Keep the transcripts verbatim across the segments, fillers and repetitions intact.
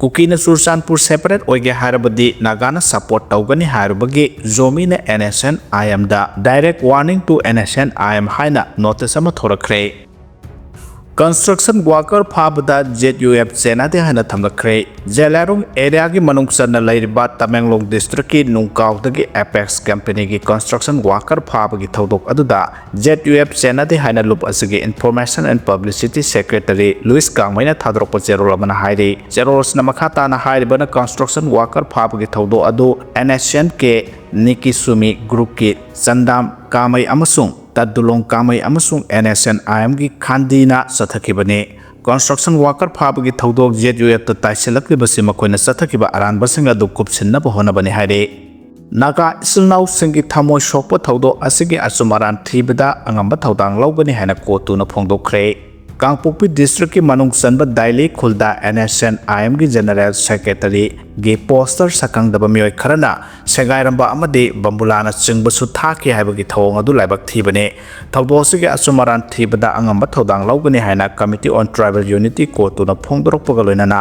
ꯀꯨꯀꯤꯅ Churachandpur separate ꯑꯣꯏꯒꯦ ꯍꯥꯏꯔꯕꯗꯤ ꯅꯥꯒꯥꯅ support ꯇꯧꯒꯅꯤ ꯍꯥꯏꯔꯨꯕꯒꯤ ꯖꯣꯃꯤꯅ NSCN-IMꯗ direct warning to NSCN-IM ꯍꯥꯏꯅ notice ꯑꯃ ꯊꯣꯔꯛꯈ꯭ꯔꯦ꯫ Construction worker ꯐꯥꯕꯗ ZUF ꯆꯦꯟꯅꯗꯦ ꯍꯥꯏꯅ ꯊꯝꯂꯛꯈ꯭ꯔꯦ꯫ ꯖꯦꯂꯥꯔꯨꯡ areaꯒꯤ ꯃꯅꯨꯡ ꯆꯟꯅ ꯂꯩꯔꯤꯕ ꯇꯃꯦꯡꯂꯣꯡ districtꯀꯤ ꯅꯨꯡꯀꯥꯎꯗꯒꯤ Apex companyꯒꯤ construction worker ꯐꯥꯕꯒꯤ ꯊꯧꯗꯣꯛ ꯑꯗꯨꯗ ZUF ꯆꯦꯟꯅꯗꯦ ꯍꯥꯏꯅ ꯂꯨꯞ ꯑꯁꯤꯒꯤ Information and Publicity Secretary Luis ꯀꯥꯡꯃꯩꯅ ꯊꯥꯗꯣꯔꯛꯄ ꯆꯦꯔꯣꯜ ꯑꯃꯅ ꯍꯥꯏꯔꯤ꯫ ꯆꯦꯔꯣꯜ ꯑꯁꯤꯅ ꯃꯈꯥ ꯇꯥꯅ ꯍꯥꯏꯔꯤꯕꯅ construction worker ꯐꯥꯕꯒꯤ ꯊꯧꯗꯣꯛ ꯑꯗꯨ NSCN-K ꯅꯤꯀꯤꯁꯨꯃꯤ groupꯀꯤ ꯆꯟꯗꯥꯝ ꯀꯥꯃꯩ ꯑꯃꯁꯨꯡ ꯇꯗꯨꯂꯣꯡ ꯀꯥꯃꯩ ꯑꯃꯁꯨꯡ NSCN-IMꯒꯤ ꯈꯥꯟꯗꯤꯅ ꯆꯠꯊꯈꯤꯕꯅꯤ꯫ Construction worker ꯐꯥꯕꯒꯤ ꯊꯧꯗꯣꯛ ZUFꯇ ꯇꯥꯏꯁꯤꯜꯂꯛꯂꯤꯕꯁꯤ ꯃꯈꯣꯏꯅ ꯆꯠꯊꯈꯤꯕ ꯑꯔꯥꯟꯕꯁꯤꯡ ꯑꯗꯨ ꯀꯨꯞꯁꯤꯟꯅꯕ ꯍꯣꯠꯅꯕꯅꯤ ꯍꯥꯏꯔꯤ꯫ ꯅꯥꯒꯥ ꯏꯆꯤꯜ ꯏꯅꯥꯎꯁꯤꯡꯒꯤ ꯊꯃꯣꯏ ꯁꯣꯛꯄ ꯊꯧꯗꯣꯛ ꯑꯁꯤꯒꯤ ꯑꯆꯨꯝ ꯑꯔꯥꯟ ꯊꯤꯕꯗ ꯑꯉꯝꯕ ꯊꯧꯗꯥꯡ ꯂꯧꯒꯅꯤ ꯍꯥꯏꯅ ꯀꯣꯇꯨꯅ ꯐꯣꯡꯗꯣꯛꯈ꯭ꯔꯦ꯫ ꯀꯥꯡꯄꯣꯛꯄꯤ districtꯀꯤ ꯃꯅꯨꯡ ꯆꯟꯕ ꯗꯥꯏꯂꯤ ꯈꯨꯜꯗ NSCN-IMꯒꯤ general secretaryꯒꯤ poster ꯁꯛꯈꯪꯗꯕ ꯃꯤꯑꯣꯏ ꯈꯔꯅ ꯁꯦꯒꯥꯏꯔꯝꯕ ꯑꯃꯗꯤ ꯕꯝꯕꯨꯂꯥꯅ ꯆꯤꯡꯕꯁꯨ ꯊꯥꯈꯤ ꯍꯥꯏꯕꯒꯤ ꯊꯧꯑꯣꯡ ꯑꯗꯨ ꯂꯥꯏꯕꯛ ꯊꯤꯕꯅꯤ꯫ ꯊꯧꯗꯣꯛ ꯑꯁꯤꯒꯤ ꯑꯆꯨꯝ ꯑꯔꯥꯟ ꯊꯤꯕꯗ ꯑꯉꯝꯕ ꯊꯧꯗꯥꯡ ꯂꯧꯒꯅꯤ ꯍꯥꯏꯅ Committee on Tribal Unity ꯀꯣꯇꯨꯅ ꯐꯣꯡꯗꯣꯔꯛꯄꯒ ꯂꯣꯏꯅꯅ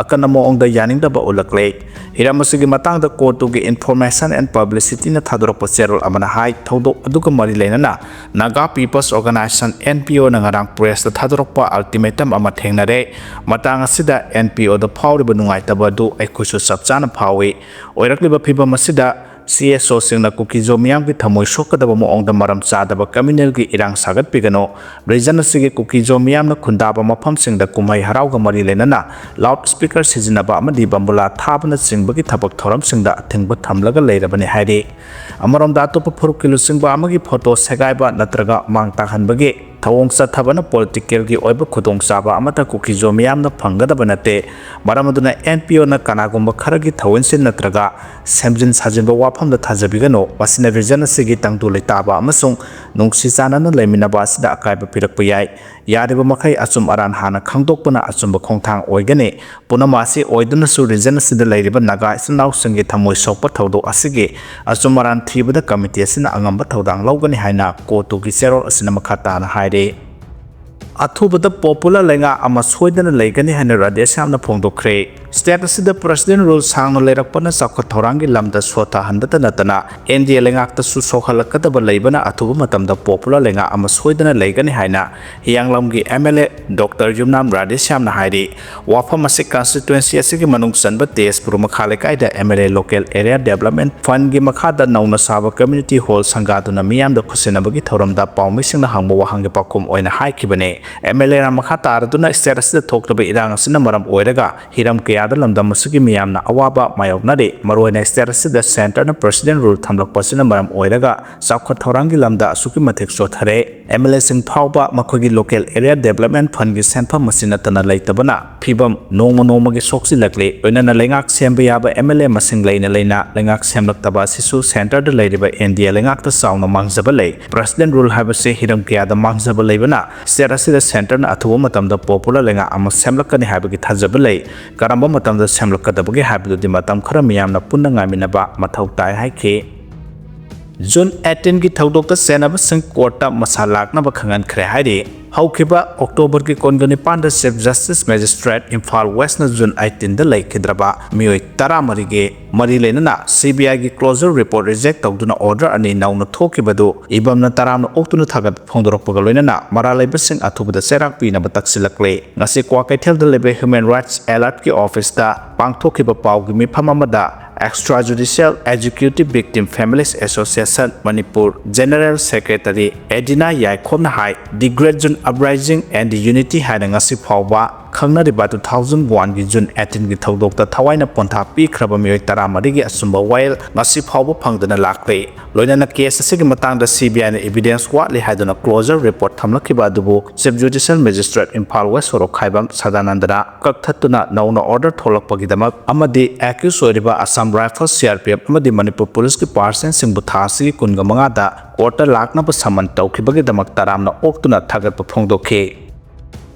ꯑꯀꯟꯕ ꯃꯑꯣꯡꯗ ꯌꯥꯅꯤꯡꯗꯕ ꯎꯠꯂꯛꯂꯦ꯫ ꯍꯤꯔꯝ ꯑꯁꯤꯒꯤ ꯃꯇꯥꯡꯗ ꯀꯣꯇꯨꯒꯤ Information and Publicityꯅ ꯊꯥꯗꯣꯔꯛꯄ ꯆꯦꯔꯣꯜ ꯑꯃꯅ ꯍꯥꯏ, ꯊꯧꯗꯣꯛ ꯑꯗꯨꯒ ꯃꯔꯤ ꯂꯩꯅꯅ Naga People's Organization, NPOꯅ ꯉꯔꯥꯡ pressꯇ ꯊꯥꯗꯣꯔꯛꯄ ultimatum ꯑꯃ ꯊꯦꯡꯅꯔꯦ꯫ ꯃꯇꯥꯡ ꯑꯁꯤꯗ NPOꯗ ꯐꯥꯎꯔꯤꯕ ꯅꯨꯡꯉꯥꯏꯇꯕ ꯑꯗꯨ ꯑꯩꯈꯣꯏꯁꯨ ꯆꯞ ꯆꯥꯅ ꯐꯥꯎꯏ꯫ ꯑꯣꯏꯔꯛꯂꯤꯕ ꯐꯤꯚꯝ ꯑꯁꯤꯗ CSOꯁꯤꯡꯅ ꯀꯨꯀꯤ-ꯖꯣ ꯃꯤꯌꯥꯝꯒꯤ ꯊꯃꯣꯏ ꯁꯣꯛꯀꯗꯕ ꯃꯑꯣꯡꯗ ꯃꯔꯝ ꯆꯥꯗꯕ communalꯒꯤ ꯏꯔꯥꯡ ꯁꯥꯒꯠꯄꯤꯒꯅꯨ꯫ Region ꯑꯁꯤꯒꯤ ꯀꯨꯀꯤ-ꯖꯣ ꯃꯤꯌꯥꯝꯅ ꯈꯨꯟꯗꯥꯕ ꯃꯐꯝꯁꯤꯡꯗ ꯀꯨꯝꯍꯩ ꯍꯔꯥꯎꯒ ꯃꯔꯤ ꯂꯩꯅꯅ loudspeaker ꯁꯤꯖꯤꯟꯅꯕ ꯑꯃꯗꯤ ꯕꯝꯕꯨꯂꯥ ꯊꯥꯕꯅꯆꯤꯡꯕꯒꯤ ꯊꯕꯛ ꯊꯧꯔꯝꯁꯤꯡꯗ ꯑꯊꯤꯡꯕ ꯊꯝꯂꯒ ꯂꯩꯔꯕꯅꯤ ꯍꯥꯏꯔꯤ꯫ ꯑꯃꯔꯣꯝꯗ, ꯑꯇꯣꯞꯄ ꯐꯨꯔꯨꯞꯀꯤ ꯂꯨꯆꯤꯡꯕ ꯑꯃꯒꯤ photo ꯁꯦꯒꯥꯏꯕ ꯅꯠꯇ꯭ꯔꯒ ꯃꯥꯡ ꯇꯥꯛꯍꯟꯕꯒꯤ ꯊꯧꯑꯣꯡ ꯆꯠꯊꯕꯅ politicalꯒꯤ ꯑꯣꯏꯕ ꯈꯨꯗꯣꯡꯆꯥꯕ ꯑꯃꯠꯇ ꯀꯨꯀꯤ-ꯖꯣ ꯃꯤꯌꯥꯝꯅ ꯐꯪꯒꯗꯕ ꯅꯠꯇꯦ꯫ ꯃꯔꯝ ꯑꯗꯨꯅ NPOꯅ ꯀꯅꯥꯒꯨꯝꯕ ꯈꯔꯒꯤ ꯊꯧꯑꯣꯏꯟꯁꯤꯟ ꯅꯠꯇ꯭ꯔꯒ ꯁꯦꯝꯖꯤꯟ ꯁꯥꯖꯤꯟꯕ ꯋꯥꯐꯝꯗ ꯊꯥꯖꯕꯤꯒꯅꯨ꯫ ꯃꯁꯤꯅ region ꯑꯁꯤꯒꯤ ꯇꯪꯗꯨ ꯂꯩꯇꯥꯕ ꯑꯃꯁꯨꯡ ꯅꯨꯡꯁꯤ ꯆꯥꯟꯅꯅ ꯂꯩꯃꯤꯟꯅꯕ ꯑꯁꯤꯗ ꯑꯀꯥꯏꯕ ꯄꯤꯔꯛꯄ ꯌꯥꯏ꯫ ꯌꯥꯔꯤꯕ ꯃꯈꯩ ꯑꯆꯨꯝ ꯑꯔꯥꯟ ꯍꯥꯟꯅ ꯈꯪꯗꯣꯛꯄꯅ ꯑꯆꯨꯝꯕ ꯈꯣꯡꯊꯥꯡ ꯑꯣꯏꯒꯅꯤ꯫ ꯄꯨꯝꯅꯃꯛ ꯑꯁꯤ ꯑꯣꯏꯗꯨꯅꯁꯨ region ꯑꯁꯤꯗ ꯂꯩꯔꯤꯕ ꯅꯥꯒꯥ ꯏꯆꯤꯜ ꯏꯅꯥꯎꯁꯤꯡꯒꯤ ꯊꯃꯣꯏ ꯁꯣꯛꯄ ꯊꯧꯗꯣꯛ ꯑꯁꯤꯒꯤ ꯑꯆꯨꯝ ꯑꯔꯥꯟ ꯊꯤꯕꯗ committee ꯑꯁꯤꯅ ꯑꯉꯝꯕ ꯊꯧꯗꯥꯡ ꯂꯧꯒꯅꯤ ꯍꯥꯏꯅ ꯀꯣꯇꯨꯒꯤ ꯆꯦꯔꯣꯜ ꯑꯁꯤꯅ ꯃꯈꯥ ꯇꯥꯅ ꯍꯥꯏꯔꯤ꯫ ꯑꯊꯨꯕꯗ popular ꯂꯩꯉꯥꯛ ꯑꯃ ꯁꯣꯏꯗꯅ ꯂꯩꯒꯅꯤ ꯍꯥꯏꯅ ꯔꯥꯙꯦꯁ꯭ꯌꯥꯝꯅ ꯐꯣꯡꯗꯣꯛꯈ꯭ꯔꯦ꯫ State ꯑꯁꯤꯗ President Rule ꯁꯥꯡꯅ ꯂꯩꯔꯛꯄꯅ ꯆꯥꯎꯈꯠ ꯊꯧꯔꯥꯡꯒꯤ ꯂꯝꯗ ꯁꯣꯠꯊꯍꯟꯕꯇ ꯅꯠꯇꯅ N D A ꯂꯩꯉꯥꯛꯇꯁꯨ ꯁꯣꯛꯍꯜꯂꯛꯀꯗꯕ ꯂꯩꯕꯅ ꯑꯊꯨꯕ ꯃꯇꯝꯗ popular ꯂꯩꯉꯥꯛ ꯑꯃ ꯁꯣꯏꯗꯅ ꯂꯩꯒꯅꯤ ꯍꯥꯏꯅ ꯍꯤꯌꯥꯡꯂꯝꯒꯤ M L A Doctor ꯌꯨꯝꯅꯥꯝ ꯔꯥꯙꯦꯁ꯭ꯌꯥꯝꯅ ꯍꯥꯏꯔꯤ꯫ ꯋꯥꯐꯝ ꯑꯁꯤ constituency ꯑꯁꯤꯒꯤ ꯃꯅꯨꯡ ꯆꯟꯕ ꯇꯦꯖꯄꯨꯔ ꯃꯈꯥ ꯂꯩꯀꯥꯏꯗ M L A Local Area Development Fund ꯒꯤ ꯃꯈꯥꯗ ꯅꯧꯅ ꯁꯥꯕ community hall ꯁꯪꯒꯥꯗꯨꯅ ꯃꯤꯌꯥꯝꯗ ꯈꯨꯠꯁꯤꯟꯅꯕꯒꯤ ꯊꯧꯔꯝꯗ ꯄꯥꯎꯃꯤꯁꯤꯡꯅ ꯍꯪꯕ ꯋꯥꯍꯪꯒꯤ ꯄꯥꯎꯈꯨꯝ ꯑꯣꯏꯅ ꯍꯥꯏꯈꯤꯕꯅꯤ꯫ M L A ꯅ ꯃꯈꯥ ꯇꯥꯔꯗꯨꯅ state ꯑꯁꯤꯗ ꯊꯣꯛꯂꯤꯕ ꯏꯔꯥꯡ ꯑꯁꯤꯅ ꯃꯔꯝ ꯑꯣꯏꯔꯒ ꯍꯤꯔꯝ ꯀꯌꯥꯗ ꯂꯝꯗꯝ ꯑꯁꯤꯒꯤ ꯃꯤꯌꯥꯝꯅ ꯑꯋꯥꯕ ꯃꯥꯌꯣꯛꯅꯔꯤ꯫ ꯃꯔꯨꯑꯣꯏꯅ state ꯑꯁꯤꯗ centre ꯅ President Rule ꯊꯝꯂꯛꯄ ꯑꯁꯤꯅ ꯃꯔꯝ ꯑꯣꯏꯔꯒ ꯆꯥꯎꯈꯠ ꯊꯧꯔꯥꯡꯒꯤ ꯂꯝꯗ ꯑꯁꯨꯛꯀꯤ ꯃꯇꯤꯛ ꯆꯣꯠꯊꯔꯦ꯫ M L A ꯁꯤꯡ ꯐꯥꯎꯕ ꯃꯈꯣꯏꯒꯤ Local Area Development Fund ꯒꯤ ꯁꯦꯟꯐꯝ ꯑꯁꯤ ꯅꯠꯇꯅ ꯂꯩꯇꯕꯅ ꯐꯤꯚꯝ ꯅꯣꯡꯃ ꯅꯣꯡꯃꯒꯤ ꯁꯣꯛꯆꯤꯜꯂꯛꯂꯤ꯫ ꯂꯣꯏꯅꯅ ꯂꯩꯉꯥꯛ ꯁꯦꯝꯕ ꯌꯥꯕ M L A ꯃꯁꯤꯡ ꯂꯩꯅ ꯂꯩꯅ ꯂꯩꯉꯥꯛ ꯁꯦꯝꯂꯛꯇꯕ ꯑꯁꯤꯁꯨ centre ꯗ ꯂꯩꯔꯤꯕ N D A ꯂꯩꯉꯥꯛꯇ ꯆꯥꯎꯅ ꯃꯥꯡꯖꯕ ꯂꯩ꯫ President Rule ꯍꯥꯏꯕꯁꯤ ꯍꯤꯔꯝ ꯀꯌꯥꯗ ꯃꯥꯡꯖꯕ ꯂꯩꯕꯅ state ꯑꯁꯤꯗ centre ꯅ ꯑꯊꯨꯕ ꯃꯇꯝꯗ popular ꯂꯩꯉꯥꯛ ꯑꯃ ꯁꯦꯝꯂꯛꯀꯅꯤ ꯍꯥꯏꯕꯒꯤ ꯊꯥꯖꯕ ꯂꯩ꯫ ꯀꯔꯝꯕ ꯃꯇꯝꯗ ꯁꯦꯝꯂꯛꯀꯗꯕꯒꯦ ꯍꯥꯏꯕꯗꯨꯗꯤ ꯃꯇꯝ ꯈꯔ ꯃꯤꯌꯥꯝꯅ ꯄꯨꯟꯅ ꯉꯥꯏꯃꯤꯟꯅꯕ ꯃꯊꯧ ꯇꯥꯏ ꯍꯥꯏꯈꯤ꯫ June eighteen ꯒꯤ ꯊꯧꯗꯣꯛꯇ ꯆꯦꯟꯅꯕꯁꯤꯡ court ꯇ ꯃꯁꯥ ꯂꯥꯛꯅꯕ ꯈꯪꯍꯟꯈ꯭ꯔꯦ ꯍꯥꯏꯔꯤ꯫ ꯍꯧꯈꯤꯕ October ꯒꯤ ꯀꯨꯟꯒ ꯅꯤꯄꯥꯟꯗ Chief Justice Magistrate Imphal West ꯅ June eighteen ꯗ ꯂꯩꯈꯤꯗ꯭ꯔꯕ ꯃꯤꯑꯣꯏ ꯇꯔꯥꯃꯔꯤꯒꯤ ꯃꯔꯤ ꯂꯩꯅꯅ C B I ꯒꯤ closure report reject ꯇꯧꯗꯨꯅ order ꯑꯅꯤ ꯅꯧꯅ ꯊꯣꯛꯈꯤꯕꯗꯨ ꯏꯕꯝꯅ ꯇꯔꯥꯝꯅ ꯑꯣꯛꯇꯨꯅ ꯊꯥꯒꯠꯄ ꯐꯣꯡꯗꯣꯔꯛꯄꯒ ꯂꯣꯏꯅꯅ ꯃꯔꯥꯜ ꯂꯩꯕꯁꯤꯡ ꯑꯊꯨꯕꯗ ꯆꯩꯔꯥꯛ ꯄꯤꯅꯕ ꯇꯛꯁꯤꯜꯂꯛꯂꯦ꯫ ꯉꯁꯤ ꯀ꯭ꯋꯥꯀꯩꯊꯦꯜꯗ ꯂꯩꯕ Human Rights Alert ꯀꯤ office ꯇ ꯄꯥꯡꯊꯣꯛꯈꯤꯕ ꯄꯥꯎꯒꯤ ꯃꯤꯐꯝ ꯑꯃꯗ Extrajudicial Executive Victim Families Association Manipur General Secretary ꯑꯦꯗꯤꯅꯥ ꯌꯥꯏꯈꯣꯝꯅ high, The Great June Uprising and Unity ꯍꯥꯏꯅ ꯉꯁꯤ ꯐꯥꯎꯕ ꯈꯪꯅꯔꯤꯕ two thousand one ꯒꯤ June eighteen ꯒꯤ ꯊꯧꯗꯣꯛꯇ ꯊꯋꯥꯏꯅ ꯄꯣꯟꯊꯥ ꯄꯤꯈ꯭ꯔꯕ ꯃꯤꯑꯣꯏ ꯇꯔꯥꯃꯔꯤꯒꯤ ꯑꯆꯨꯝꯕ ꯋꯥꯌꯦꯜ ꯉꯁꯤ ꯐꯥꯎꯕ ꯐꯪꯗꯅ ꯂꯥꯛꯂꯤ꯫ ꯂꯣꯏꯅꯅ case ꯑꯁꯤꯒꯤ ꯃꯇꯥꯡꯗ C B I ꯅ evidence ꯋꯥꯠꯂꯤ ꯍꯥꯏꯗꯨꯅ closure report ꯊꯝꯂꯛꯈꯤꯕ ꯑꯗꯨꯕꯨ Chief Judicial Magistrate Imphal West ꯁꯣꯔꯣꯛꯈꯥꯏꯕꯝ ꯁꯗꯥꯅꯟꯗꯅ ꯀꯛꯊꯠꯇꯨꯅ ꯅꯧꯅ order ꯊꯣꯛꯂꯛꯄꯒꯤꯗꯃꯛ ꯑꯃꯗꯤ accused ꯑꯣꯏꯔꯤꯕ Assam Rifles, C R P F ꯑꯃꯗꯤ ꯃꯅꯤꯄꯨꯔ Police ꯀꯤ percent ꯁꯤꯡꯕꯨ ꯊꯥ ꯑꯁꯤꯒꯤ ꯀꯨꯟꯒ ꯃꯉꯥꯗ court ꯇ ꯂꯥꯛꯅꯕ summon ꯇꯧꯈꯤꯕꯒꯤꯗꯃꯛ ꯇꯔꯥꯝꯅ ꯑꯣꯛꯇꯨꯅ ꯊꯥꯒꯠꯄ ꯐꯣꯡꯗꯣꯛꯈꯤ꯫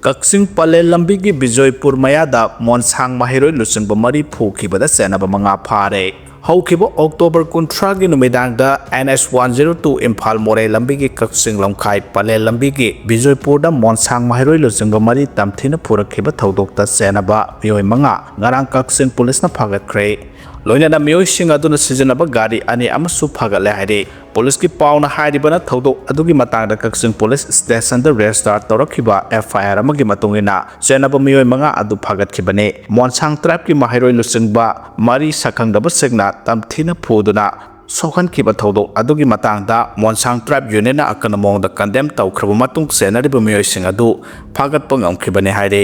ꯀꯛꯆꯤꯡ ꯄꯂꯦꯜ ꯂꯝꯕꯤꯒꯤ ꯕꯤꯖꯣꯏꯄꯨꯔ ꯃꯌꯥꯗ ꯃꯣꯟꯁꯥꯡ ꯃꯍꯩꯔꯣꯏ ꯂꯨꯆꯤꯡꯕ ꯃꯔꯤ ꯐꯨꯈꯤꯕꯗ ꯆꯦꯟꯅꯕ ꯃꯉꯥ ꯐꯥꯔꯦ꯫ ꯍꯧꯈꯤꯕ ꯑꯣꯛꯇꯣꯕꯔ ꯀꯨꯟꯊ꯭ꯔꯥꯒꯤ ꯅꯨꯃꯤꯗꯥꯡꯗ N H one zero two Imphal ꯃꯣꯔꯦ ꯂꯝꯕꯤꯒꯤ ꯀꯛꯆꯤꯡ ꯂꯝꯈꯥꯏ ꯄꯂꯦꯜ ꯂꯝꯕꯤꯒꯤ ꯕꯤꯖꯣꯏꯄꯨꯔꯗ ꯃꯣꯟꯁꯥꯡ ꯃꯍꯩꯔꯣꯏ ꯂꯨꯆꯤꯡꯕ ꯃꯔꯤ ꯇꯝꯊꯤꯅ ꯐꯨꯔꯛꯈꯤꯕ ꯊꯧꯗꯣꯛꯇ ꯆꯦꯟꯅꯕ ꯃꯤꯑꯣꯏ ꯃꯉꯥ ꯉꯔꯥꯡ ꯀꯛꯆꯤꯡ ꯄꯨꯂꯤꯁꯅ ꯐꯥꯒꯠꯈ꯭ꯔꯦ꯫ ꯂꯣꯏꯅꯅ ꯃꯤꯑꯣꯏꯁꯤꯡ ꯑꯗꯨꯅ ꯁꯤꯖꯤꯟꯅꯕ ꯒꯥꯔꯤ ꯑꯅꯤ ꯑꯃꯁꯨ ꯐꯥꯒꯠꯂꯦ ꯍꯥꯏꯔꯤ꯫ ꯄꯨꯂꯤꯁꯀꯤ ꯄꯥꯎꯅ ꯍꯥꯏꯔꯤꯕꯅ ꯊꯧꯗꯣꯛ ꯑꯗꯨꯒꯤ ꯃꯇꯥꯡꯗ ꯀꯛꯆꯤꯡ ꯄꯨꯂꯤꯁ ꯁ꯭ꯇꯦꯁꯟꯗ ꯔꯦꯖꯤꯁꯇꯥꯔ ꯇꯧꯔꯛꯈꯤꯕ F I R ꯑꯃꯒꯤ ꯃꯇꯨꯡ ꯏꯟꯅ ꯆꯦꯟꯅꯕ ꯃꯤꯑꯣꯏ ꯃꯉꯥ ꯑꯗꯨ ꯐꯥꯒꯠꯈꯤꯕꯅꯤ꯫ ꯃꯣꯟꯁꯥꯡ ꯇ꯭ꯔꯥꯏꯕꯀꯤ ꯃꯍꯩꯔꯣꯏ ꯂꯨꯆꯤꯡꯕ ꯃꯔꯤ ꯁꯛꯈꯪꯗꯕꯁꯤꯡꯅ ꯇꯝꯊꯤꯅ ꯐꯨꯗꯨꯅ ꯁꯣꯛꯍꯟꯈꯤꯕ ꯊꯧꯗꯣꯛ ꯑꯗꯨꯒꯤ ꯃꯇꯥꯡꯗ ꯃꯣꯟꯁꯥꯡ ꯇ꯭ꯔꯥꯏꯕ ꯌꯨꯅꯤꯌꯟꯅ ꯑꯀꯟꯕ ꯃꯑꯣꯡꯗ ꯀꯟꯗꯦꯝ ꯇꯧꯈ꯭ꯔꯕ ꯃꯇꯨꯡ ꯆꯦꯟꯅꯔꯤꯕ ꯃꯤꯑꯣꯏꯁꯤꯡ ꯑꯗꯨ ꯐꯥꯒꯠꯄ ꯉꯝꯈꯤꯕꯅꯤ ꯍꯥꯏꯔꯤ꯫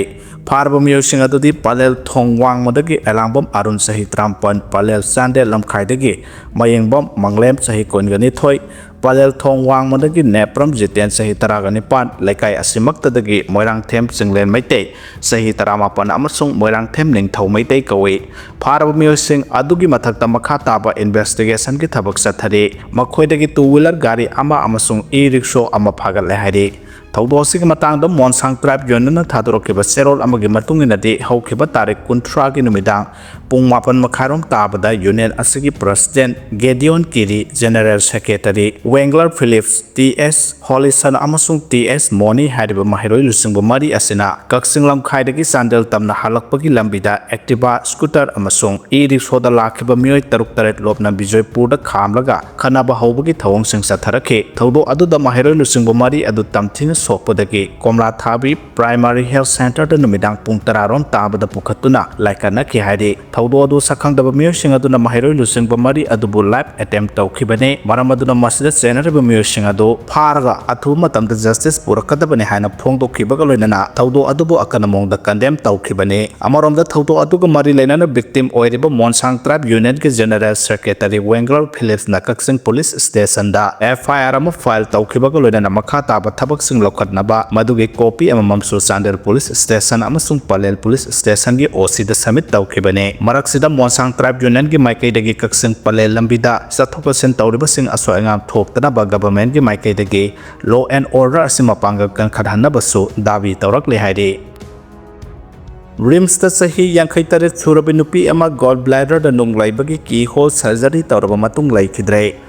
ꯐꯥꯔꯕ ꯃꯤꯑꯣꯏꯁꯤꯡ ꯑꯗꯨꯗꯤ ꯄꯂꯦꯜ ꯊꯣꯡ ꯋꯥꯡꯃꯗꯒꯤ ꯑꯦꯂꯥꯡꯕꯝ ꯑꯔꯨꯟ ꯆꯍꯤ ꯇꯔꯥꯃꯥꯄꯟ, ꯄꯂꯦꯜ ꯆꯥꯟꯗꯦꯜ ꯂꯝꯈꯥꯏꯗꯒꯤ ꯃꯌꯦꯡꯕꯝ ꯃꯪꯂꯦꯝ ꯆꯍꯤ ꯀꯨꯟꯒ ꯅꯤꯊꯣꯏ, ꯄꯂꯦꯜ ꯊꯣꯡ ꯋꯥꯡꯃꯗꯒꯤ ꯅꯦꯄ꯭ꯔꯝ ꯖꯤꯇꯦꯟ ꯆꯍꯤ ꯇꯔꯥꯒ ꯅꯤꯄꯥꯟ, ꯂꯩꯀꯥꯏ ꯑꯁꯤꯃꯛꯇꯗꯒꯤ ꯃꯣꯏꯔꯥꯡꯊꯦꯝ ꯆꯤꯡꯂꯦꯟ ꯃꯩꯇꯩ ꯆꯍꯤ ꯇꯔꯥꯃꯥꯄꯟ ꯑꯃꯁꯨꯡ ꯃꯣꯏꯔꯥꯡꯊꯦꯝ ꯅꯤꯡꯊꯧ ꯃꯩꯇꯩ ꯀꯧꯏ꯫ ꯐꯥꯔꯕ ꯃꯤꯑꯣꯏꯁꯤꯡ ꯑꯗꯨꯒꯤ ꯃꯊꯛꯇ ꯃꯈꯥ ꯇꯥꯕ ꯏꯟꯚꯦꯁꯇꯤꯒꯦꯁꯟꯒꯤ ꯊꯕꯛ ꯆꯠꯊꯔꯤ꯫ ꯃꯈꯣꯏꯗꯒꯤ two wheeler ꯒꯥꯔꯤ ꯑꯃ ꯑꯃꯁꯨꯡ e-rickshaw ꯑꯃ ꯐꯥꯒꯠꯂꯦ ꯍꯥꯏꯔꯤ꯫ ꯊꯧꯗꯣꯛ ꯑꯁꯤꯒꯤ ꯃꯇꯥꯡꯗ ꯃꯣꯟꯁꯥꯡ ꯇ꯭ꯔꯥꯏꯕ ꯌꯨꯅꯤꯌꯟꯅ ꯊꯥꯗꯣꯔꯛꯈꯤꯕ ꯆꯦꯔꯣꯜ ꯑꯃꯒꯤ ꯃꯇꯨꯡ ꯏꯟꯅꯗꯤ, ꯍꯧꯈꯤꯕ ꯇꯥꯔꯤꯛ ꯀꯨꯟꯊ꯭ꯔꯥꯒꯤ ꯅꯨꯃꯤꯗꯥꯡ ꯄꯨꯡ ꯃꯥꯄꯟ ꯃꯈꯥꯏꯔꯣꯝ ꯇꯥꯕꯗ ꯌꯨꯅꯤꯌꯟ ꯑꯁꯤꯒꯤ president Gideon Kiri, general secretary Wenglar Philips, T S Holison ꯑꯃꯁꯨꯡ ꯇꯤ ꯑꯦꯁ ꯃꯣꯅꯤ ꯍꯥꯏꯔꯤꯕ ꯃꯍꯩꯔꯣꯏ ꯂꯨꯆꯤꯡꯕ ꯃꯔꯤ ꯑꯁꯤꯅ ꯀꯛꯆꯤꯡ ꯂꯝꯈꯥꯏꯗꯒꯤ ꯆꯥꯟꯗꯦꯜ ꯇꯝꯅ ꯍꯜꯂꯛꯄꯒꯤ ꯂꯝꯕꯤꯗ Activa, scooter ꯑꯃꯁꯨꯡ e-rickshaw ꯗ ꯂꯥꯛꯈꯤꯕ ꯃꯤꯑꯣꯏ ꯇꯔꯨꯛ ꯇꯔꯦꯠ ꯂꯣꯞꯅ ꯕꯤꯖꯣꯏꯄꯨꯔꯗ ꯈꯥꯝꯂꯒ ꯈꯠꯅꯕ ꯍꯧꯕꯒꯤ ꯊꯧꯑꯣꯡꯁꯤꯡ ꯆꯠꯊꯔꯛꯈꯤ꯫ ꯊꯧꯗꯣꯛ ꯑꯗꯨꯗ ꯃꯍꯩꯔꯣꯏ ꯂꯨꯆꯤꯡꯕ ꯃꯔꯤ ꯑꯗꯨ ꯇꯝꯊꯤꯅ ꯁꯣꯛꯄꯗꯒꯤ ꯀꯣꯝꯂꯥ ꯊꯥꯕꯤ Primary Health Centre ꯗ ꯅꯨꯃꯤꯗꯥꯡ ꯄꯨꯡ ꯇꯔꯥ ꯔꯣꯝ ꯇꯥꯕꯗ ꯄꯨꯈꯠꯇꯨꯅ ꯂꯥꯏꯀꯠꯅꯈꯤ ꯍꯥꯏꯔꯤ꯫ ꯊꯧꯗꯣꯛ ꯑꯗꯨ ꯁꯛꯈꯪꯗꯕ ꯃꯤꯑꯣꯏꯁꯤꯡ ꯑꯗꯨꯅ ꯃꯍꯩꯔꯣꯏ ꯂꯨꯆꯤꯡꯕ ꯃꯔꯤ ꯑꯗꯨꯕꯨ rape attempt ꯇꯧꯈꯤꯕꯅꯤ꯫ ꯃꯔꯝ ꯑꯗꯨꯅ ꯃꯁꯤꯗ ꯆꯦꯟꯅꯔꯤꯕ ꯃꯤꯑꯣꯏꯁꯤꯡ ꯑꯗꯨ ꯐꯥꯔꯒ ꯑꯊꯨꯕ ꯃꯇꯝꯗ justice ꯄꯨꯔꯛꯀꯗꯕꯅꯤ ꯍꯥꯏꯅ ꯐꯣꯡꯗꯣꯛꯈꯤꯕꯒ ꯂꯣꯏꯅꯅ ꯊꯧꯗꯣꯛ ꯑꯗꯨꯕꯨ ꯑꯀꯟꯕ ꯃꯑꯣꯡꯗ ꯀꯟꯗꯦꯝ ꯇꯧꯈꯤꯕꯅꯤ꯫ ꯑꯃꯔꯣꯝꯗ ꯊꯧꯗꯣꯛ ꯑꯗꯨꯒ ꯃꯔꯤ ꯂꯩꯅꯅ victim ꯑꯣꯏꯔꯤꯕ ꯃꯣꯟꯁꯥꯡ ꯇ꯭ꯔꯥꯏꯕ ꯌꯨꯅꯤꯌꯟꯒꯤ ꯖꯦꯅꯔꯦꯜ ꯁꯦꯀ꯭ꯔꯦꯇꯔꯤ ꯋꯦꯡꯒꯂꯔ ꯐꯤꯂꯤꯞꯁꯅ ꯀꯛꯆꯤꯡ ꯄꯨꯂꯤꯁ ꯁ꯭ꯇꯦꯁꯟꯗ F I R ꯑꯃ file ꯇꯧꯈꯤꯕꯒ ꯂꯣꯏꯅꯅ ꯃꯈꯥ ꯇꯥꯕ ꯊꯕꯛꯁꯤꯡ ꯂꯧꯈꯠꯅꯕ ꯃꯗꯨꯒꯤ copy ꯑꯃꯃꯝꯁꯨ ꯆꯥꯟꯗꯦꯜ ꯄꯨꯂꯤꯁ ꯁ꯭ꯇꯦꯁꯟ ꯑꯃꯁꯨꯡ ꯄꯂꯦꯜ ꯄꯨꯂꯤꯁ ꯁ꯭ꯇꯦꯁꯟꯒꯤ O C ꯗ submit ꯇꯧꯈꯤꯕꯅꯤ꯫ ꯃꯔꯛꯁꯤꯗ ꯃꯣꯟꯁꯥꯡ ꯇ꯭ꯔꯥꯏꯕ ꯌꯨꯅꯤꯌꯟꯒꯤ ꯃꯥꯏꯀꯩꯗꯒꯤ ꯀꯛꯆꯤꯡ ꯄꯂꯦꯜ ꯂꯝꯕꯤꯗ ꯆꯠꯊꯣꯛ ꯆꯠꯁꯤꯟ ꯇꯧꯔꯤꯕꯁꯤꯡ ꯑꯁꯣꯏ ꯑꯉꯥꯝ ꯊꯣꯛꯇꯅꯕ government ꯀꯤ ꯃꯥꯏꯀꯩꯗꯒꯤ law and order ꯑꯁꯤ ꯃꯄꯥꯡꯒꯜ ꯀꯟꯈꯠꯍꯟꯅꯕꯁꯨ ꯗꯥꯕꯤ ꯇꯧꯔꯛꯂꯦ ꯍꯥꯏꯔꯤ꯫ ꯔꯤꯝꯁꯇ ꯆꯍꯤ ꯌꯥꯡꯈꯩ ꯇꯔꯦꯠ ꯁꯨꯔꯕꯤ ꯅꯨꯄꯤ ꯑꯃ ꯒꯣꯜ ꯕ꯭ꯂꯦꯗꯔꯗ ꯅꯨꯡ ꯂꯩꯕꯒꯤ ꯀꯤ ꯍꯣꯜ ꯁꯔꯖꯔꯤ ꯇꯧꯔꯕ ꯃꯇꯨꯡ ꯂꯩꯈꯤꯗ꯭ꯔꯦ꯫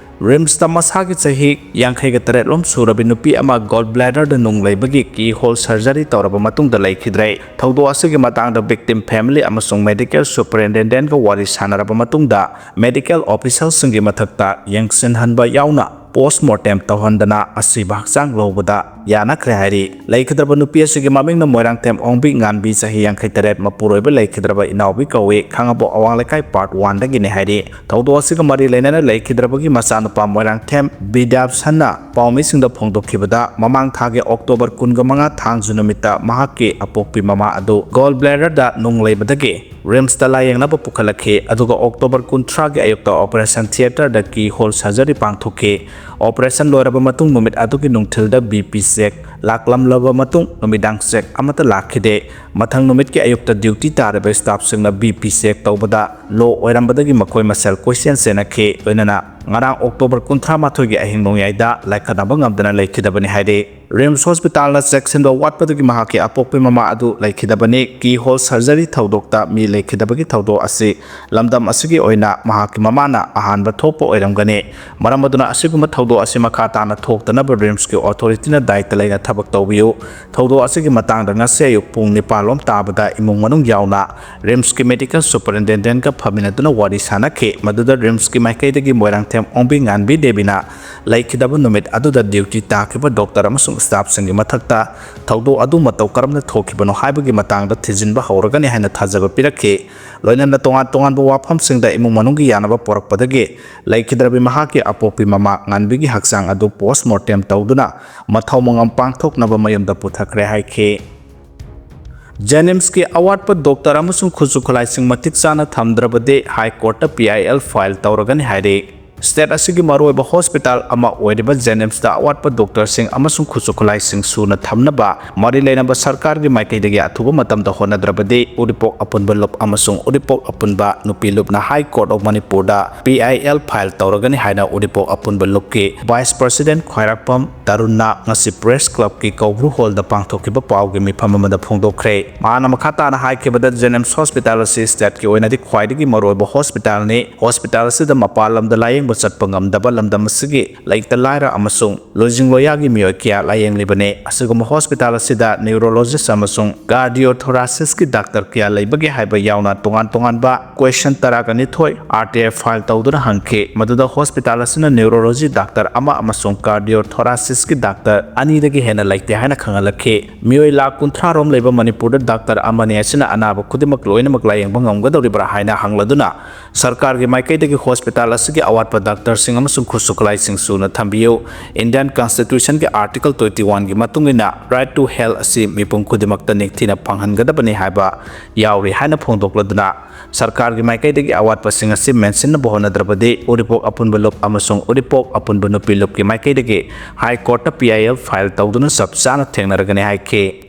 ꯔꯤꯝꯁꯇ ꯃꯁꯥꯒꯤ ꯆꯍꯤ ꯌꯥꯡꯈꯩꯒ ꯇꯔꯦꯠ ꯂꯣꯝ ꯁꯨꯔꯕꯤ ꯅꯨꯄꯤ ꯑꯃ ꯒꯣꯜ ꯕ꯭ꯂꯦꯗꯔꯗ ꯅꯨꯡ ꯂꯩꯕꯒꯤ ꯀꯤ ꯍꯣꯜ ꯁꯔꯖꯔꯤ ꯇꯧꯔꯕ ꯃꯇꯨꯡꯗ ꯂꯩꯈꯤꯗ꯭ꯔꯦ꯫ ꯊꯧꯗꯣꯛ ꯑꯁꯤꯒꯤ ꯃꯇꯥꯡꯗ ꯚꯤꯛꯇꯤꯝ ꯐꯦꯃꯤꯂꯤ ꯑꯃꯁꯨꯡ ꯃꯦꯗꯤꯀꯦꯜ ꯁꯨꯄꯔꯤꯟꯇꯦꯟꯗꯦꯟꯠꯀ ꯋꯥꯔꯤ ꯁꯥꯟꯅꯔꯕ ꯃꯇꯨꯡꯗ ꯃꯦꯗꯤꯀꯦꯜ ꯑꯣꯐꯤꯁꯔꯁꯤꯡꯒꯤ ꯃꯊꯛꯇ ꯌꯦꯡꯁꯤꯟꯍꯟꯕ ꯌꯥꯎꯅ ꯄꯣꯁꯃꯣꯔꯇꯦꯝ ꯇꯧꯍꯟꯗꯅ ꯑꯁꯤꯕ ꯍꯛꯆꯥꯡ ꯂꯧꯕꯗ ꯌꯥꯅꯈ꯭ꯔꯦ ꯍꯥꯏꯔꯤ꯫ ꯂꯩꯈꯤꯗ꯭ꯔꯕ ꯅꯨꯄꯤ ꯑꯁꯤꯒꯤ ꯃꯃꯤꯡꯅ ꯃꯣꯏꯔꯥꯡꯊꯦꯝ ꯑꯣꯡꯕꯤ ꯉꯥꯟꯕꯤ, ꯆꯍꯤ ꯌꯥꯡꯈꯩ ꯇꯔꯦꯠ, ꯃꯄꯨꯔꯣꯏꯕ ꯂꯩꯈꯤꯗ꯭ꯔꯕ ꯏꯅꯥꯎꯕꯤ ꯀꯧꯏ, ꯈꯥꯉꯕꯣꯛ ꯑꯋꯥꯡ ꯂꯩꯀꯥꯏ ꯄꯥꯔꯠ ꯋꯥꯟꯗꯒꯤꯅꯤ ꯍꯥꯏꯔꯤ꯫ ꯊꯧꯗꯣꯛ ꯑꯁꯤꯒ ꯃꯔꯤ ꯂꯩꯅꯅ ꯂꯩꯈꯤꯗ꯭ꯔꯕꯒꯤ ꯃꯆꯥꯅꯨꯄꯥ ꯃꯣꯏꯔꯥꯡꯊꯦꯝ ꯕꯤꯗ꯭ꯌꯥꯞꯁꯟꯅ ꯄꯥꯎꯃꯤꯁꯤꯡꯗ ꯐꯣꯡꯗꯣꯛꯈꯤꯕꯗ, ꯃꯃꯥꯡ ꯊꯥꯒꯤ ꯑꯣꯛꯇꯣꯕꯔ ꯀꯨꯟꯃꯉꯥ ꯊꯥꯡꯖ ꯅꯨꯃꯤꯠꯇ ꯃꯍꯥꯛꯀꯤ ꯑꯄꯣꯛꯄꯤ ꯃꯃꯥ ꯑꯗꯨ ꯒꯣꯜ ꯕ꯭ꯂꯦꯗꯔꯗ ꯅꯨꯡ ꯂꯩꯕꯗꯒꯤ ꯔꯤꯝꯁꯇ ꯂꯥꯌꯦꯡꯅꯕ ꯄꯨꯈꯠꯂꯛꯈꯤ꯫ ꯑꯗꯨꯒ ꯑꯣꯛꯇꯣꯕꯔ ꯀꯨꯟꯊ꯭ꯔꯥꯒꯤ ꯑꯌꯨꯛꯇ ꯑꯣꯄꯔꯦꯁꯟ ꯊꯤꯌꯦꯇꯔꯗ ꯀꯤ ꯍꯣꯜ ꯁꯔꯖꯔꯤ ꯄꯥꯡꯊꯣꯛꯈꯤ꯫ ꯑꯣꯄꯔꯦꯁꯟ ꯂꯣꯏꯔꯕ ꯃꯇꯨꯡ ꯅꯨꯃꯤꯠ ꯑꯗꯨꯒꯤ ꯅꯨꯡꯊꯤꯜꯗ ꯕꯤ ꯄꯤ ꯆꯦꯛ ꯂꯥꯛꯂꯝꯂꯕ ꯃꯇꯨꯡ ꯅꯨꯃꯤꯗꯥꯡ ꯆꯦꯛ ꯑꯃꯠꯇ ꯂꯥꯛꯈꯤꯗꯦ꯫ ꯃꯊꯪ ꯅꯨꯃꯤꯠꯀꯤ ꯑꯌꯨꯛꯇ ꯗ꯭ꯌꯨꯇꯤ ꯇꯥꯔꯤꯕ ꯁ꯭ꯇꯥꯐꯁꯤꯡꯅ ꯕꯤ ꯄꯤ ꯆꯦꯛ ꯇꯧꯕꯗ ꯂꯣ ꯑꯣꯏꯔꯝꯕꯗꯒꯤ ꯃꯈꯣꯏ ꯃꯁꯦꯜ ꯀꯣꯏꯆꯦꯟ ꯆꯦꯟꯅꯈꯤ꯫ ꯂꯣꯏꯅꯅ ꯉꯔꯥꯡ ꯑꯣꯛꯇꯣꯕꯔ ꯀꯨꯟꯊ꯭ꯔꯥ ꯃꯥꯊꯣꯏꯒꯤ ꯑꯍꯤꯡ ꯅꯣꯡꯌꯥꯏꯗ ꯂꯥꯏꯀꯠꯅꯕ ꯉꯝꯗꯅ ꯂꯩꯈꯤꯗꯕꯅꯤ ꯍꯥꯏꯔꯤ꯫ ꯔꯤꯝꯁ ꯍꯣꯁꯄꯤꯇꯥꯜꯅ ꯆꯦꯛꯁꯤꯟꯕ ꯋꯥꯠꯄꯗꯒꯤ ꯃꯍꯥꯛꯀꯤ ꯑꯄꯣꯛꯄꯤ ꯃꯃꯥ ꯑꯗꯨ ꯂꯩꯈꯤꯗꯕꯅꯤ꯫ ꯀꯤ ꯍꯣꯜ ꯁꯔꯖꯔꯤ ꯊꯧꯗꯣꯛꯇ ꯃꯤ ꯂꯩꯈꯤꯗꯕꯒꯤ ꯊꯧꯗꯣꯛ ꯑꯁꯤ ꯂꯝꯗꯝ ꯑꯁꯤꯒꯤ ꯑꯣꯏꯅ ꯃꯍꯥꯛꯀꯤ ꯃꯃꯥꯅ ꯑꯍꯥꯟꯕ ꯊꯣꯛꯄ ꯑꯣꯏꯔꯝꯒꯅꯤ꯫ ꯃꯔꯝ ꯑꯗꯨꯅ ꯑꯁꯤꯒꯨꯝꯕ ꯊꯧꯗꯣꯛ ꯑꯁꯤ ꯃꯈꯥ ꯇꯥꯅ ꯊꯣꯛꯇꯅꯕ ꯔꯤꯝꯁꯀꯤ ꯑꯣꯊꯣꯔꯤꯇꯤꯅ ꯗꯥꯏꯇ ꯂꯩꯅ ꯊꯕꯛ ꯇꯧꯕꯤꯌꯨ꯫ ꯊꯧꯗꯣꯛ ꯑꯁꯤꯒꯤ ꯃꯇꯥꯡꯗ ꯉꯁꯤ ꯑꯌꯨꯛ ꯄꯨꯡ ꯅꯤꯄꯥꯟ ꯂꯣꯝ ꯇꯥꯕꯗ ꯏꯃꯨꯡ ꯃꯅꯨꯡ ꯌꯥꯎꯅ ꯔꯤꯝꯁꯀꯤ ꯃꯦꯗꯤꯀꯦꯜ ꯁꯨꯄꯔꯤꯟꯇꯦꯟꯗꯦꯟꯠꯀ ꯐꯝꯃꯤꯟꯅꯗꯨꯅ ꯋꯥꯔꯤ ꯁꯥꯟꯅꯈꯤ꯫ ꯃꯗꯨꯗ ꯔꯤꯝꯁꯀꯤ ꯃꯥꯏꯀꯩꯗꯒꯤ ꯃꯣꯏꯔꯥꯡꯊꯦꯝ ꯑꯣꯡꯕꯤ ꯉꯥꯟꯕꯤ ꯗꯦꯕꯤꯅ ꯂꯩꯈꯤꯗꯕ ꯅꯨꯃꯤꯠ ꯑꯗꯨꯗ ꯗ꯭ꯌꯨꯇꯤ ꯇꯥꯈꯤꯕ ꯗꯣꯛꯇꯔ ꯑꯃꯁꯨꯡ ꯁ꯭ꯇꯥꯐꯁꯤꯡꯒꯤ ꯃꯊꯛꯇ ꯊꯧꯗꯣꯛ ꯑꯗꯨ ꯃꯇꯧ ꯀꯔꯝꯅ ꯊꯣꯛꯈꯤꯕꯅꯣ ꯍꯥꯏꯕꯒꯤ ꯃꯇꯥꯡꯗ ꯊꯤꯖꯤꯟꯕ ꯍꯧꯔꯒꯅꯤ ꯍꯥꯏꯅ ꯊꯥꯖꯕ ꯄꯤꯔꯛꯈꯤ꯫ ꯂꯣꯏꯅꯅ ꯇꯣꯉꯥꯟ ꯇꯣꯉꯥꯟꯕ ꯋꯥꯐꯝꯁꯤꯡꯗ ꯏꯃꯨꯡ ꯃꯅꯨꯡꯒꯤ ꯌꯥꯅꯕ ꯄꯨꯔꯛꯄꯗꯒꯤ ꯂꯩꯈꯤꯗ꯭ꯔꯕꯤ ꯃꯍꯥꯛꯀꯤ ꯑꯄꯣꯛꯄꯤ ꯃꯃꯥ ꯉꯥꯟꯕꯤꯒꯤ ꯍꯛꯆꯥꯡ ꯑꯗꯨ ꯄꯣꯁꯃꯣꯔꯇꯦꯝ ꯇꯧꯗꯨꯅ ꯃꯊꯧ ꯃꯉꯝ ꯄꯥꯡꯊꯣꯛꯅꯕ ꯃꯌꯨꯝꯗ ꯄꯨꯊꯈ꯭ꯔꯦ ꯍꯥꯏꯈꯤ꯫ ꯖꯦꯅꯤꯝꯁꯀꯤ ꯑꯋꯥꯠꯄ ꯗꯣꯛꯇꯔ ꯑꯃꯁꯨꯡ ꯈꯨꯠꯁꯨ ꯈꯨꯠꯂꯥꯏꯁꯤꯡ ꯃꯇꯤꯛ ꯆꯥꯅ ꯊꯝꯗ꯭ꯔꯕꯗꯤ ꯍꯥꯏ ꯀꯣꯔꯠꯇ ꯄꯤ ꯑꯥꯏ ꯑꯦꯜ ꯐꯥꯏꯜ ꯇꯧꯔꯒꯅꯤ ꯍꯥꯏꯔꯤ꯫ State ꯑꯁꯤꯒꯤ ꯃꯔꯨꯑꯣꯏꯕ hospital ꯑꯃ ꯑꯣꯏꯔꯤꯕ JNIMSꯇ ꯑꯋꯥꯠꯄ doctorꯁꯤꯡ ꯑꯃꯁꯨꯡ ꯈꯨꯠꯁꯨ ꯈꯨꯠꯂꯥꯏꯁꯤꯡ ꯁꯨꯅ ꯊꯝꯅꯕ ꯃꯔꯤ ꯂꯩꯅꯕ ꯁꯔꯀꯥꯔꯒꯤ ꯃꯥꯏꯀꯩꯗꯒꯤ ꯑꯊꯨꯕ ꯃꯇꯝꯗ ꯍꯣꯠꯅꯗ꯭ꯔꯕꯗꯤ ꯎꯔꯤꯄꯣꯛ ꯑꯄꯨꯟꯕ ꯂꯨꯞ ꯑꯃꯁꯨꯡ ꯎꯔꯤꯄꯣꯛ ꯑꯄꯨꯟꯕ ꯅꯨꯄꯤ ꯂꯨꯞꯅ High Court of ꯃꯅꯤꯄꯨꯔꯗ PIL file ꯇꯧꯔꯒꯅꯤ ꯍꯥꯏꯅ ꯎꯔꯤꯄꯣꯛ ꯑꯄꯨꯟꯕ ꯂꯨꯞꯀꯤ Vice President ꯈ꯭ꯋꯥꯏꯔꯥꯛꯄꯝ ꯇꯔꯨꯟꯅ ꯉꯁꯤ Press Clubꯀꯤ ꯀꯧꯕ꯭ꯔꯨ hallꯗ ꯄꯥꯡꯊꯣꯛꯈꯤꯕ ꯄꯥꯎꯒꯤ ꯃꯤꯐꯝ ꯑꯃꯗ ꯐꯣꯡꯗꯣꯛꯈ꯭ꯔꯦ꯫ ꯃꯍꯥꯛꯅ ꯃꯈꯥ ꯇꯥꯅ ꯍꯥꯏꯈꯤꯕꯗ, JNIMS hospital ꯑꯁꯤ stateꯀꯤ ꯑꯣꯏꯅꯗꯤ ꯈ꯭ꯋꯥꯏꯗꯒꯤ ꯃꯔꯨꯑꯣꯏꯕ hospitalꯅꯤ꯫ Hospital ꯑꯁꯤꯗ ꯃꯄꯥꯟ ꯂꯝꯗ ꯂꯥꯌꯦꯡꯕ ꯆꯠꯄ ꯉꯝꯗꯕ ꯂꯝꯗꯝ ꯑꯁꯤꯒꯤ ꯂꯩꯇ ꯂꯥꯏꯔ ꯑꯃꯁꯨꯡ ꯂꯣꯏꯖꯤꯡ ꯂꯣꯌꯥꯒꯤ ꯃꯤꯑꯣꯏ ꯀꯌꯥ ꯂꯥꯌꯦꯡꯂꯤꯕꯅꯤ꯫ ꯑꯁꯤꯒꯨꯝꯕ hospital ꯑꯁꯤꯗ neurologist ꯑꯃꯁꯨꯡ cardiothoracicsꯀꯤ doctor ꯀꯌꯥ ꯂꯩꯕꯒꯦ ꯍꯥꯏꯕ ꯌꯥꯎꯅ ꯇꯣꯉꯥꯟ ꯇꯣꯉꯥꯟꯕ question ꯇꯔꯥꯒ ꯅꯤꯊꯣꯏ RTI file ꯇꯧꯗꯨꯅ ꯍꯪꯈꯤ, ꯃꯗꯨꯗ hospital ꯑꯁꯤꯅ neurology doctor ꯑꯃ ꯑꯃꯁꯨꯡ cardiothoracicsꯀꯤ doctor ꯑꯅꯤꯗꯒꯤ ꯍꯦꯟꯅ ꯂꯩꯇꯦ ꯍꯥꯏꯅ ꯈꯪꯍꯜꯂꯛꯈꯤ꯫ ꯃꯤꯑꯣꯏ ꯂꯥꯈ ꯀꯨꯟꯊ꯭ꯔꯥ ꯔꯣꯝ ꯂꯩꯕ ꯃꯅꯤꯄꯨꯔꯗ doctor ꯑꯃꯅꯤ ꯑꯁꯤꯅ ꯑꯅꯥꯕ ꯈꯨꯗꯤꯡꯃꯛ ꯂꯣꯏꯅꯃꯛ ꯂꯥꯌꯦꯡꯕ ꯉꯝꯒꯗꯧꯔꯤꯕ꯭ꯔꯥ ꯍꯥꯏꯅ ꯍꯪꯂꯗꯨꯅ, ꯁꯔꯀꯥꯔꯒꯤ ꯃꯥꯏꯀꯩꯗꯒꯤ hospital ꯑꯁꯤꯒꯤ ꯑꯋꯥꯠꯄ doctorꯁꯤꯡ ꯑꯃꯁꯨꯡ ꯈꯨꯠꯁꯨ ꯈꯨꯠꯂꯥꯏꯁꯤꯡ ꯁꯨꯅ ꯊꯝꯕꯤꯌꯨ꯫ Indian Constitutionꯒꯤ Article twenty oneꯒꯤ ꯃꯇꯨꯡ ꯏꯟꯅ right to health ꯑꯁꯤ ꯃꯤꯄꯨꯝ ꯈꯨꯗꯤꯡꯃꯛꯇ ꯅꯤꯡꯊꯤꯅ ꯐꯪꯍꯟꯒꯗꯕꯅꯤ ꯍꯥꯏꯕ ꯌꯥꯎꯔꯤ ꯍꯥꯏꯅ ꯐꯣꯡꯗꯣꯛꯂꯗꯨꯅ, ꯁꯔꯀꯥꯔꯒꯤ ꯃꯥꯏꯀꯩꯗꯒꯤ ꯑꯋꯥꯠꯄꯁꯤꯡ ꯑꯁꯤ ꯃꯦꯟꯁꯤꯟꯅꯕ ꯍꯣꯠꯅꯗ꯭ꯔꯕꯗꯤ ꯎꯔꯤꯄꯣꯛ ꯑꯄꯨꯟꯕ ꯂꯨꯞ ꯑꯃꯁꯨꯡ ꯎꯔꯤꯄꯣꯛ ꯑꯄꯨꯟꯕ ꯅꯨꯄꯤ ꯂꯨꯞꯀꯤ ꯃꯥꯏꯀꯩꯗꯒꯤ High Courtꯇ PIL file ꯇꯧꯗꯨꯅ ꯆꯞ ꯆꯥꯅ ꯊꯦꯡꯅꯔꯒꯅꯤ ꯍꯥꯏꯈꯤ꯫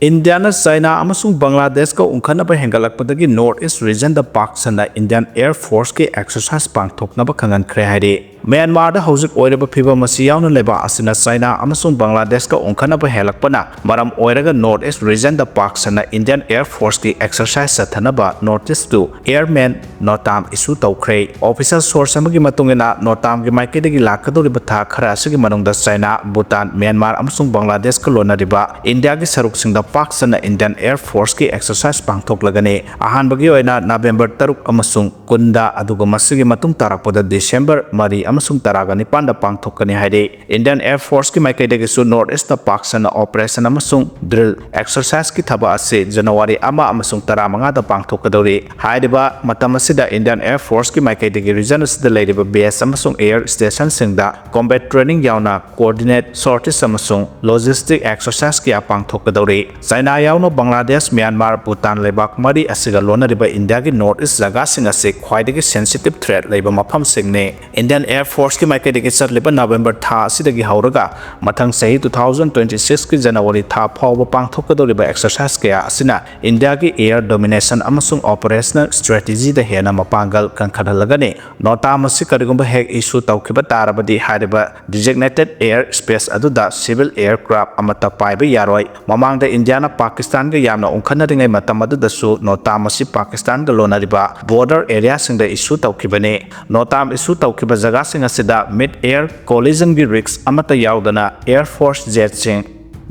ꯏꯟꯗꯤꯌꯥꯅ ꯆꯥꯏꯅꯥ ꯑꯃꯁꯨꯡ ꯕꯪꯒ꯭ꯂꯥꯗꯦꯁꯀ ꯎꯪꯈꯠꯅꯕ ꯍꯦꯟꯒꯠꯂꯛꯄꯗꯒꯤ North East regionꯗ ꯄꯥꯛ ꯁꯟꯅ Indian Air Forceꯀꯤ exercise ꯄꯥꯡꯊꯣꯛꯅꯕ ꯈꯪꯍꯟꯈ꯭ꯔꯦ ꯍꯥꯏꯔꯤ꯫ ꯃ꯭ꯌꯥꯟꯃꯥꯔꯗ ꯍꯧꯖꯤꯛ ꯑꯣꯏꯔꯤꯕ ꯐꯤꯚꯝ ꯑꯁꯤ ꯌꯥꯎꯅ ꯂꯩꯕꯥꯛ ꯑꯁꯤꯅ ꯆꯥꯏꯅꯥ ꯑꯃꯁꯨꯡ ꯕꯪꯒ꯭ꯂꯥꯗꯦꯁꯀ ꯎꯪꯈꯠꯅꯕ ꯍꯦꯜꯂꯛꯄꯅ ꯃꯔꯝ ꯑꯣꯏꯔꯒ North East regionꯗ ꯄꯥꯛ ꯁꯟꯅ Indian Air Forceꯀꯤ exercise ꯆꯠꯊꯅꯕ notice to Airman NOTAM issue ꯇꯧꯈ꯭ꯔꯦ꯫ Official source ꯑꯃꯒꯤ ꯃꯇꯨꯡ ꯏꯟꯅ, NOTAMꯒꯤ ꯃꯥꯏꯀꯩꯗꯒꯤ ꯂꯥꯛꯀꯗꯧꯔꯤꯕ ꯊꯥ ꯈꯔ ꯑꯁꯤꯒꯤ ꯃꯅꯨꯡꯗ ꯆꯥꯏꯅꯥ, ꯚꯨꯇꯥꯟ, ꯃ꯭ꯌꯥꯟꯃꯥꯔ ꯑꯃꯁꯨꯡ ꯕꯪꯒ꯭ꯂꯥꯗꯦꯁꯀ ꯂꯣꯟꯅꯔꯤꯕ ꯏꯟꯗꯤꯌꯥꯒꯤ ꯁꯔꯨꯛꯁꯤꯡꯗ ꯄꯥꯛ ꯁꯟꯅ Indian Air Forceꯀꯤ exercise ꯄꯥꯡꯊꯣꯛꯂꯒꯅꯤ꯫ ꯑꯍꯥꯟꯕꯒꯤ ꯑꯣꯏꯅ November ꯇꯔꯨꯛ ꯑꯃꯁꯨꯡ ꯀꯨꯟꯗ, ꯑꯗꯨꯒ ꯃꯁꯤꯒꯤ ꯃꯇꯨꯡ ꯇꯥꯔꯛꯄꯗ December ꯃꯔꯤ ꯑꯃꯁꯨꯡ ꯇꯔꯥꯒ ꯅꯤꯄꯥꯟꯗ ꯄꯥꯡꯊꯣꯛꯀꯅꯤ ꯍꯥꯏꯔꯤ꯫ Indian Air Forceꯀꯤ ꯃꯥꯏꯀꯩꯗꯒꯤꯁꯨ North Eastꯇ ꯄꯥꯛ ꯁꯟꯅ operation ꯑꯃꯁꯨꯡ drill exerciseꯀꯤ ꯊꯕꯛ ꯑꯁꯤ January ꯑꯃ ꯑꯃꯁꯨꯡ ꯇꯔꯥꯃꯉꯥꯗ ꯄꯥꯡꯊꯣꯛꯀꯗꯧꯔꯤ꯫ ꯍꯥꯏꯔꯤꯕ ꯃꯇꯝ ꯑꯁꯤꯗ Indian Air Forceꯀꯤ ꯃꯥꯏꯀꯩꯗꯒꯤ region ꯑꯁꯤꯗ ꯂꯩꯔꯤꯕ base ꯑꯃꯁꯨꯡ air stationꯁꯤꯡꯗ combat training ꯌꯥꯎꯅ coordinate sorties ꯑꯃꯁꯨꯡ logistic exercise ꯀꯌꯥ ꯄꯥꯡꯊꯣꯛꯀꯗꯧꯔꯤ꯫ ꯆꯥꯏꯅꯥ ꯌꯥꯎꯅ ꯕꯪꯒ꯭ꯂꯥꯗꯦꯁ, ꯃ꯭ꯌꯥꯟꯃꯥꯔ, ꯚꯨꯇꯥꯟ ꯂꯩꯕꯥꯛ ꯃꯔꯤ ꯑꯁꯤꯒ ꯂꯣꯟꯅꯔꯤꯕ ꯏꯟꯗꯤꯌꯥꯒꯤ North East ꯖꯒꯥꯁꯤꯡ ꯑꯁꯤ ꯈ꯭ꯋꯥꯏꯗꯒꯤ sensitive threat ꯂꯩꯕ ꯃꯐꯝꯁꯤꯡꯅꯤ꯫ Indian Air Forceꯀꯤ ꯃꯥꯏꯀꯩꯗꯒꯤ ꯆꯠꯂꯤꯕ November ꯊꯥ ꯑꯁꯤꯗꯒꯤ ꯍꯧꯔꯒ ꯃꯊꯪ ꯆꯍꯤ two thousand twenty sixꯀꯤ January ꯊꯥ ꯐꯥꯎꯕ ꯄꯥꯡꯊꯣꯛꯀꯗꯧꯔꯤꯕ exercise ꯀꯌꯥ ꯑꯁꯤꯅ ꯏꯟꯗꯤꯌꯥꯒꯤ air domination ꯑꯃꯁꯨꯡ operational strategyꯗ ꯍꯦꯟꯅ ꯃꯄꯥꯡꯒꯜ ꯀꯟꯈꯠꯍꯜꯂꯒꯅꯤ꯫ NOTAM ꯑꯁꯤ ꯀꯔꯤꯒꯨꯝꯕ ꯍꯦꯛ issue ꯇꯧꯈꯤꯕ ꯇꯥꯔꯕꯗꯤ, ꯍꯥꯏꯔꯤꯕ designated air space ꯑꯗꯨꯗ civil aircraft ꯑꯃꯠꯇ ꯄꯥꯏꯕ ꯌꯥꯔꯣꯏ꯫ ꯃꯃꯥꯡꯗ ꯏꯟꯗꯤꯌꯥꯅ ꯄꯥꯀꯤꯁꯇꯥꯟꯒ ꯌꯥꯝꯅ ꯎꯪꯈꯠꯅꯔꯤꯉꯩ ꯃꯇꯝ ꯑꯗꯨꯗꯁꯨ NOTAM ꯑꯁꯤ ꯄꯥꯀꯤꯁꯇꯥꯟꯒ ꯂꯣꯟꯅꯔꯤꯕ border areaꯁꯤꯡꯗ issue ꯇꯧꯈꯤꯕꯅꯤ꯫ NOTAM issue ꯇꯧꯈꯤꯕ ꯖꯒꯥꯁꯤꯡ ꯑꯁꯤꯗ mid air collisionꯒꯤ risk ꯑꯃꯠꯇ ꯌꯥꯎꯗꯅ Air Force jetꯁꯤꯡ,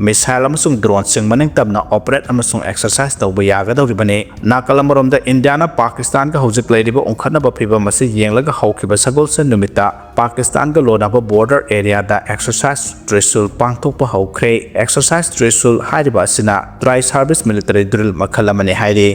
missile ꯑꯃꯁꯨꯡ droneꯁꯤꯡ ꯃꯅꯤꯡ ꯇꯝꯅ operate ꯑꯃꯁꯨꯡ exercise ꯇꯧꯕ ꯌꯥꯒꯗꯧꯔꯤꯕꯅꯤ꯫ ꯅꯥꯀꯜ ꯑꯃꯔꯣꯝꯗ, ꯏꯟꯗꯤꯌꯥꯅ ꯄꯥꯀꯤꯁꯇꯥꯟꯒ ꯍꯧꯖꯤꯛ ꯂꯩꯔꯤꯕ ꯎꯪꯈꯠꯅꯕ ꯐꯤꯕꯝ ꯑꯁꯤ ꯌꯦꯡꯂꯒ ꯍꯧꯈꯤꯕ ꯁꯒꯣꯜꯁꯦꯟ ꯅꯨꯃꯤꯠꯇ ꯄꯥꯀꯤꯁꯇꯥꯟꯒ ꯂꯣꯟꯅꯕ border areaꯗ Exercise Trishul ꯄꯥꯡꯊꯣꯛꯄ ꯍꯧꯈ꯭ꯔꯦ꯫ Exercise Trishul ꯍꯥꯏꯔꯤꯕ ꯑꯁꯤꯅ tri service military drill ꯃꯈꯜ ꯑꯃꯅꯤ ꯍꯥꯏꯔꯤ꯫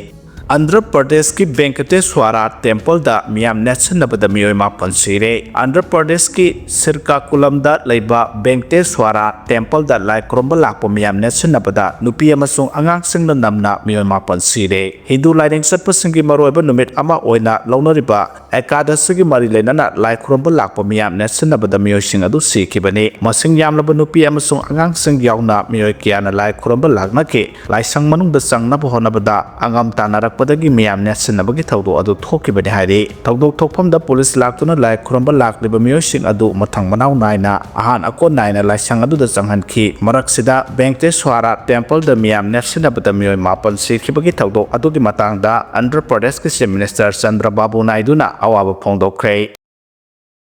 ꯑꯟꯙ꯭ꯔ ꯄ꯭ꯔꯗꯦꯁꯀꯤ ꯚꯦꯡꯀꯇꯦꯁ꯭ꯋꯔꯥ templeꯗ ꯃꯤꯌꯥꯝ ꯅꯦꯠꯁꯤꯟꯅꯕꯗ ꯃꯤꯑꯣꯏ ꯃꯥꯄꯟ ꯁꯤꯔꯦ꯫ ꯑꯟꯙ꯭ꯔ ꯄ꯭ꯔꯗꯦꯁꯀꯤ ꯁ꯭ꯔꯤꯀꯥꯀꯨꯂꯝꯗ ꯂꯩꯕ ꯚꯦꯡꯀꯇꯦꯁ꯭ꯋꯔꯥ templeꯗ ꯂꯥꯏ ꯈꯨꯔꯨꯝꯕ ꯂꯥꯛꯄ ꯃꯤꯌꯥꯝ ꯅꯦꯠꯁꯤꯟꯅꯕꯗ ꯅꯨꯄꯤ ꯑꯃꯁꯨꯡ ꯑꯉꯥꯡꯁꯤꯡꯅ ꯅꯝꯅ ꯃꯤꯑꯣꯏ ꯃꯥꯄꯟ ꯁꯤꯔꯦ꯫ ꯍꯤꯟꯗꯨ ꯂꯥꯏꯅꯤꯡ ꯆꯠꯄꯁꯤꯡꯒꯤ ꯃꯔꯨꯑꯣꯏꯕ ꯅꯨꯃꯤꯠ ꯑꯃ ꯑꯣꯏꯅ ꯂꯧꯅꯔꯤꯕ ꯑꯦꯀꯥꯗꯁꯤꯒꯤ ꯃꯔꯤ ꯂꯩꯅꯅ ꯂꯥꯏ ꯈꯨꯔꯨꯝꯕ ꯂꯥꯛꯄ ꯃꯤꯌꯥꯝ ꯅꯦꯠꯁꯤꯟꯅꯕꯗ ꯃꯤꯑꯣꯏꯁꯤꯡ ꯑꯗꯨ ꯁꯤꯈꯤꯕꯅꯤ꯫ ꯃꯁꯤꯡ ꯌꯥꯝꯂꯕ ꯅꯨꯄꯤ ꯑꯃꯁꯨꯡ ꯑꯉꯥꯡꯁꯤꯡ ꯌꯥꯎꯅ ꯃꯤꯑꯣꯏ ꯀꯌꯥꯅ ꯂꯥꯏ ꯈꯨꯔꯨꯝꯕ ꯂꯥꯛꯅꯈꯤ꯫ ꯂꯥꯏꯁꯪ ꯃꯅꯨꯡꯗ ꯆꯪꯅꯕ ꯍꯣꯠꯅꯕꯗ ꯑꯉꯝ ꯇꯥꯟꯅꯔꯛꯄꯗꯒꯤ ꯃꯤꯌꯥꯝ ꯅꯦꯠꯁꯤꯟꯅꯕꯒꯤ ꯊꯧꯗꯣꯛ ꯑꯗꯨ ꯊꯣꯛꯈꯤꯕꯅꯤ ꯍꯥꯏꯔꯤ꯫ ꯊꯧꯗꯣꯛ ꯊꯣꯛꯐꯝꯗ ꯄꯨꯂꯤꯁ ꯂꯥꯛꯇꯨꯅ ꯂꯥꯏ ꯈꯨꯔꯨꯝꯕ ꯂꯥꯛꯂꯤꯕ ꯃꯤꯑꯣꯏꯁꯤꯡ ꯑꯗꯨ ꯃꯊꯪ ꯃꯅꯥꯎ ꯅꯥꯏꯅ ꯑꯍꯥꯟ ꯑꯀꯣꯟ ꯅꯥꯏꯅ ꯂꯥꯏꯁꯪ ꯑꯗꯨꯗ ꯆꯪꯍꯟꯈꯤ꯫ ꯃꯔꯛꯁꯤꯗ ꯚꯦꯡꯀꯇꯦꯁ꯭ꯋꯔꯥ templeꯗ ꯃꯤꯌꯥꯝ ꯅꯦꯠꯁꯤꯟꯅꯕꯗ ꯃꯤꯑꯣꯏ ꯃꯥꯄꯟ ꯁꯤꯈꯤꯕꯒꯤ ꯊꯧꯗꯣꯛ ꯑꯗꯨꯒꯤ ꯃꯇꯥꯡꯗ ꯑꯟꯙ꯭ꯔ ꯄ꯭ꯔꯗꯦꯁꯀꯤ Chief Minister ꯆꯟꯗ꯭ꯔꯕꯥꯕꯨ ꯅꯥꯏꯗꯨꯅ ꯑꯋꯥꯕ ꯐꯣꯡꯗꯣꯛꯈ꯭ꯔꯦ꯫